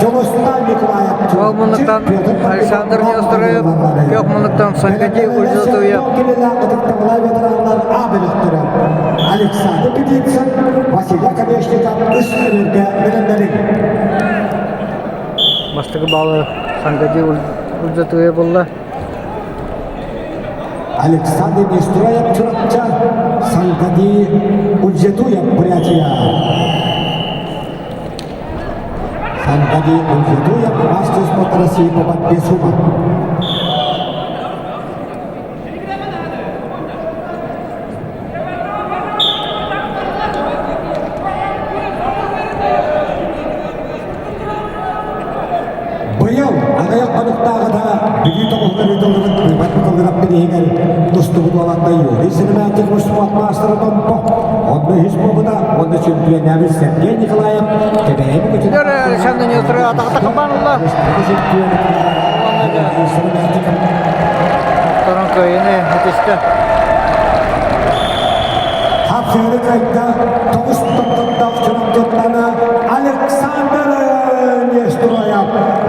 Ол муннуктан Александр Неустроев, күөх муннуктан Саргадий Ульзатуев. Александр Петицын, Василий Кобешников үс өлөргө бэлэмнэнин. Бастакы баалы Саргадий Ульзатуев булла. Александр Нестроев Чурапча, Саргадий Ульзатуев Бурятия. Саргадий Ульзатуев мастер спорта России по борьбе сума. Быйыл аҕыйах хонуктааҕыта Бүлүү тоҕуһугар ыытыллыбыт быыбар бытыллыбат бирииһигэр тустубут уоланна Юрий Синематик спорт маастара Томпо, онно үһүс буолбута уонна чемпионнээбит Сергей Николаев Кэбээйи Мүкүтүн Александр Неустроев атаҕата хапаанылла. Втором кыайыны этистэ. Хапсыыры кайда тоҕус топтоттоох чурапчыттана Александр Нестроев.